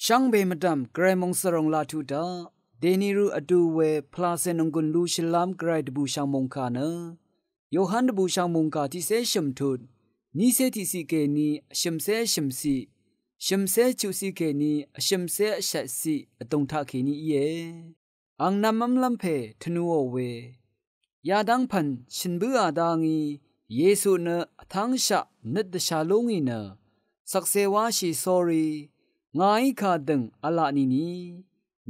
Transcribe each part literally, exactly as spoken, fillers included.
Shvngbe mvdv̀m Gvray mòngsvròng laq tuq daq, dèni rø vdu we pvlacè nònggùn lushìlv́m Gvray dvbùshv̀ng mòngkà nø, Yohan dvbùshv̀ng mòngkà tiqcé shø̀m tut, nícé tiqciq kèní vshø̀mcé vshø̀mciq, shø̀mcé chuqciq kèní vshø̀mcé vshvtciq vdùng taqkèní íe. Ang nv̄mv́mlv́m pè tvnuò we, yadv́ng pv̀n shø̀n bǿà dá ngí, Yesu nø vtv́ngshaq nøt dvshà lú ngì nø, shvkse wáshì sórí, ngàí kadø̀ng v̄la nìni,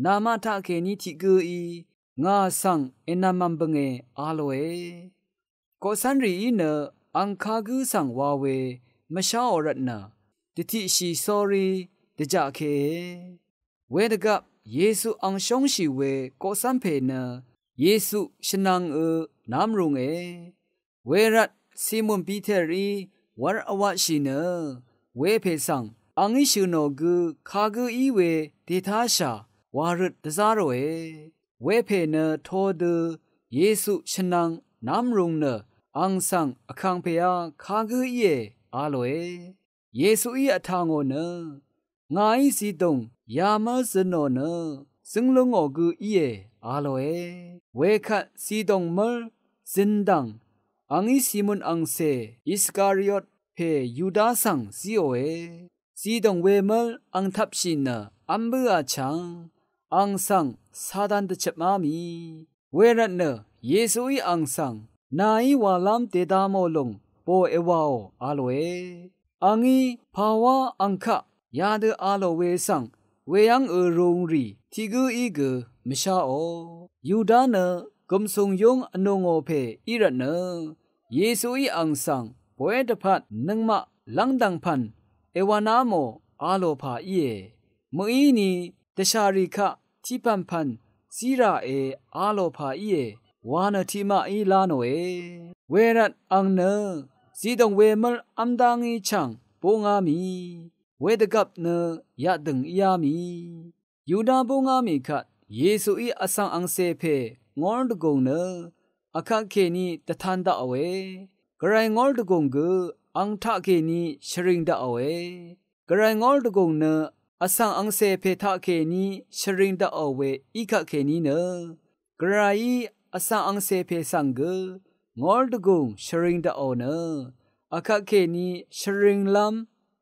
namaq taqkèní tiq gǿí, ngà svng ènv̄mv̄m bønge a lòe. Koqcv́nrìí nø ang kagǿ svng wa we mvsháò rvtnø, dvtiqshì sórí dvjaqkee. Wedvgvp Yesu ang shóngshì we koqcv́npè nø Yesu shvnvngø nv́mrunge. Wervt Simon Piterí wvr vwatshì nø, wepè svng angí shø̀ nò gø kagǿ í we dètáshà wa røt dvzá ròe. Wepè nø to dø Yesu shvnvng nv́mrung nø, ang svng vkàngpèá kagǿ íe a lòe. Yesuí vtà ngò nø, ngàí zidòng yamv́l zø̄nò nø, zǿnglǿngò gø íe a lòe. Wekvt zidòng mv́l zø̄n dv̀ng, angí Simon angcè Iskariot pè Yuda svng zíòe. Zidòng wemv́l ang tvpshì nø v́m bǿà chv̀ng, ang svng Satan dvchøpmá mì. Wervtnø Yesuí ang svng, nàí wàlv́m dèda mò lùng bò èwàò a lòe. Angí pàwá ang kaq yadø a lò we svng, weyv́ng ø rung rì tiq gǿ í gø mvsháò. Yuda nø gø̀msùng yúng vnù ngò pè í rvtnø, Yesuí ang svng, bóy dvpvt nøngmaq lv́ngdv̀ng pv̀n èwv̄ná mò a lò pà íe. Mø̀íni dvshàrì kaq tiqpv̀npv̀n zí ràe a lò pà íe, wa nø tiqmaqí lá nòe. Wervt ang nø zidòng wemv́l v́m dá ngí chv̀ng búngá mì. Wedvgvp nø yadø̀ng íá mì. Yuda búngá mì kvt Yesuí vsvng angcè pè ngór dvgùng nø, akvt kèní dvtan daqòe. Gvray ngór dvgùng gø ang taqkèní shvring daqòe. Gvray ngór dvgùng nø vsvng angcè pè taqkèní shvring daqò we í kvt kèní nø, Gvrayí vsvng angcè pè svng gø ngór dvgùng shvring daqò nø, akvt kèní shvringlv́m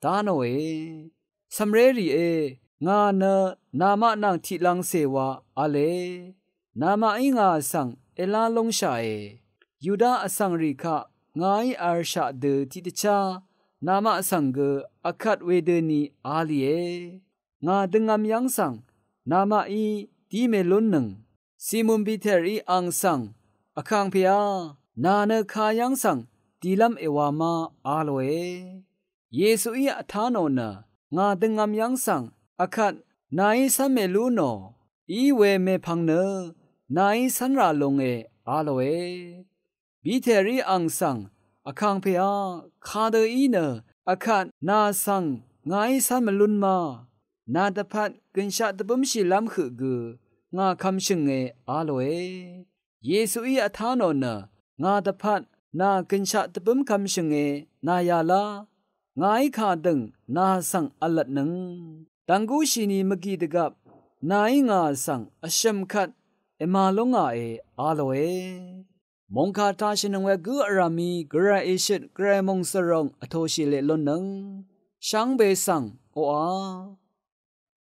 dá nòe. Cv̀mré rìe, ngà nø namaq nvng tiqlv̄ngcè wa v̄le. Namaqí ngà svng èlá lúngshàe. Yuda vsvng rì kaq ngàí v̄rshaq dø tiqdvchá namaq svng gø akvt wedøni a lìe. Ngà døngvm yv́ng svng namaqí dí mèlúnnøng. Simon Piterí ang svng, Vkàngpèá, nà nø kayv́ng svng dilv́m èwā má a lòe. Yesuí vtá nò nø, ngà døngvm yv́ng svng, akvt nàí cv́n mèlú nò, í we mèpvng nø nàí cv́n rà lúnge a lòe. Piterí ang svng, Vkàngpèá, kadø í nø, akvt nà svng ngàí cv́n mvlún má, nà dvpvt gø̀nshaq dvbǿmshìlv́m høq gø ngà kvmshø̀nge a lòe. Yesuí vtá nò nø, ngà dvpvt nà gø̀nshaq dvbǿm kvmshø̀nge nà yàlá, ngàí kadø̀ng nà svng v̄lvtnøng. Dv̀nggúshìni mvgì dvgvp nàí ngà svng vshø̀m kvt èmà lúngàe a lòe. Mòngkà tashìnøng we gǿ vràmi gvray èshøt gvray mòngsvròng vtōshì leq lúnnøng. Shvngbe svng oqà